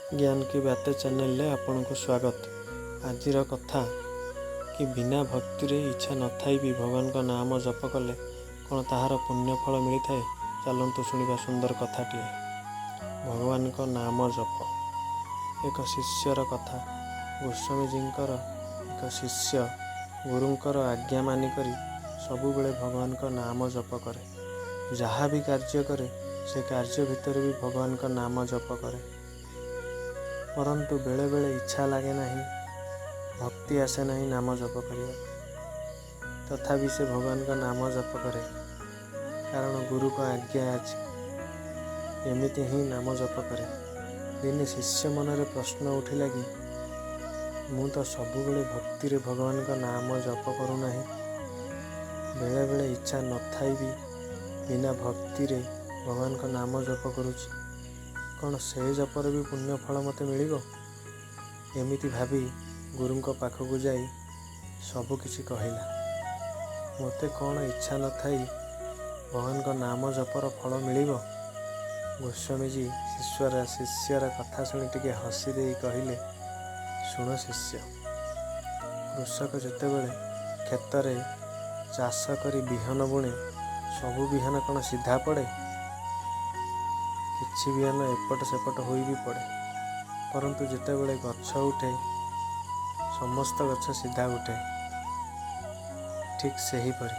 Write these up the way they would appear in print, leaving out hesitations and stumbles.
ଜ୍ଞାନ କି ବାତେ ଚ୍ୟାନେଲରେ ଆପଣଙ୍କୁ ସ୍ୱାଗତ। ଆଜିର କଥା କି ବିନା ଭକ୍ତିରେ ଇଚ୍ଛା ନଥାଇ ବି ଭଗବାନଙ୍କ ନାମ ଜପ କଲେ କ'ଣ ତାହାର ପୁଣ୍ୟ ଫଳ ମିଳିଥାଏ? ଚାଲନ୍ତୁ ଶୁଣିବା ସୁନ୍ଦର କଥାଟିଏ। ଭଗବାନଙ୍କ ନାମ ଜପ। ଏକ ଶିଷ୍ୟର କଥା। ଗୋସ୍ୱାମୀଜୀଙ୍କର ଏକ ଶିଷ୍ୟ ଗୁରୁଙ୍କର ଆଜ୍ଞା ମାନିକରି ସବୁବେଳେ ଭଗବାନଙ୍କ ନାମ ଜପ କରେ। ଯାହା ବି କାର୍ଯ୍ୟ କରେ, ସେ କାର୍ଯ୍ୟ ଭିତରେ ବି ଭଗବାନଙ୍କ ନାମ ଜପ କରେ। ପରନ୍ତୁ ବେଳେବେଳେ ଇଚ୍ଛା ଲାଗେ ନାହିଁ, ଭକ୍ତି ଆସେ ନାହିଁ ନାମ ଜପ କରିବାକୁ। ତଥାପି ସେ ଭଗବାନଙ୍କ ନାମ ଜପ କରେ, କାରଣ ଗୁରୁଙ୍କ ଆଜ୍ଞା ଅଛି। ଏମିତି ହିଁ ନାମ ଜପ କରେ। ଦିନେ ଶିଷ୍ୟ ମନରେ ପ୍ରଶ୍ନ ଉଠିଲା କି ମୁଁ ତ ସବୁବେଳେ ଭକ୍ତିରେ ଭଗବାନଙ୍କ ନାମ ଜପ କରୁନାହିଁ, ବେଳେବେଳେ ଇଚ୍ଛା ନଥାଇ ବି ବିନା ଭକ୍ତିରେ ଭଗବାନଙ୍କ ନାମ ଜପ କରୁଛି। କ'ଣ ସେ ଜପରେ ବି ପୁଣ୍ୟ ଫଳ ମୋତେ ମିଳିବ? ଏମିତି ଭାବି ଗୁରୁଙ୍କ ପାଖକୁ ଯାଇ ସବୁ କିଛି କହିଲା। ମୋତେ କ'ଣ ଇଚ୍ଛା ନଥାଇ ଭଗବାନଙ୍କ ନାମ ଜପର ଫଳ ମିଳିବ? ଗୋସ୍ୱାମୀଜୀ ଶିଷ୍ୟର କଥା ଶୁଣି ଟିକେ ହସି ଦେଇ କହିଲେ, ଶୁଣ ଶିଷ୍ୟ, କୃଷକ ଯେତେବେଳେ କ୍ଷେତରେ ଚାଷ କରି ବିହନ ବୁଣେ, ସବୁ ବିହନ କ'ଣ ସିଧା ପଡ଼େ? କିଛି ବିହନ ଏପଟ ସେପଟ ହୋଇ ବି ପଡ଼େ। ପରନ୍ତୁ ଯେତେବେଳେ ଗଛ ଉଠେ, ସମସ୍ତ ଗଛ ସିଧା ଉଠେ। ଠିକ୍ ସେହିପରି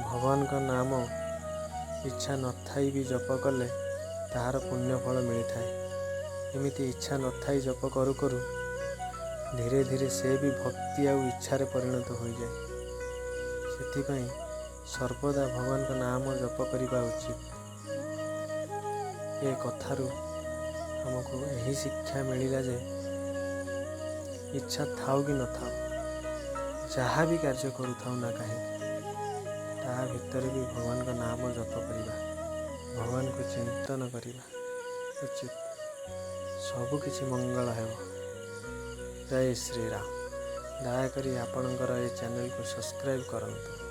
ଭଗବାନଙ୍କ ନାମ ଇଚ୍ଛା ନଥାଇ ବି ଜପ କଲେ ତାହାର ପୁଣ୍ୟ ଫଳ ମିଳିଥାଏ। ଏମିତି ଇଚ୍ଛା ନଥାଇ ଜପ କରୁ କରୁ ଧୀରେ ଧୀରେ ସେ ବି ଭକ୍ତି ଆଉ ଇଚ୍ଛାରେ ପରିଣତ ହୋଇଯାଏ। ସେଥିପାଇଁ ସର୍ବଦା ଭଗବାନଙ୍କ ନାମ ଜପ କରିବା ଉଚିତ। ଏ କଥାରୁ ଆମକୁ ଏହି ଶିକ୍ଷା ମିଳିଲା ଯେ ଇଚ୍ଛା ଥାଉ କି ନଥାଉ, ଯାହା ବି କାର୍ଯ୍ୟ କରୁଥାଉ ନା କାହିଁକି, ତା ଭିତରେ ବି ଭଗବାନଙ୍କ ନାମ ଜପ କରିବା, ଭଗବାନଙ୍କୁ ଚିନ୍ତନ କରିବା ଉଚିତ। ସବୁକିଛି ମଙ୍ଗଳ ହେବ। ଜୟ ଶ୍ରୀରାମ। ଦୟାକରି ଆପଣଙ୍କର ଏ ଚ୍ୟାନେଲକୁ ସବସ୍କ୍ରାଇବ୍ କରନ୍ତୁ।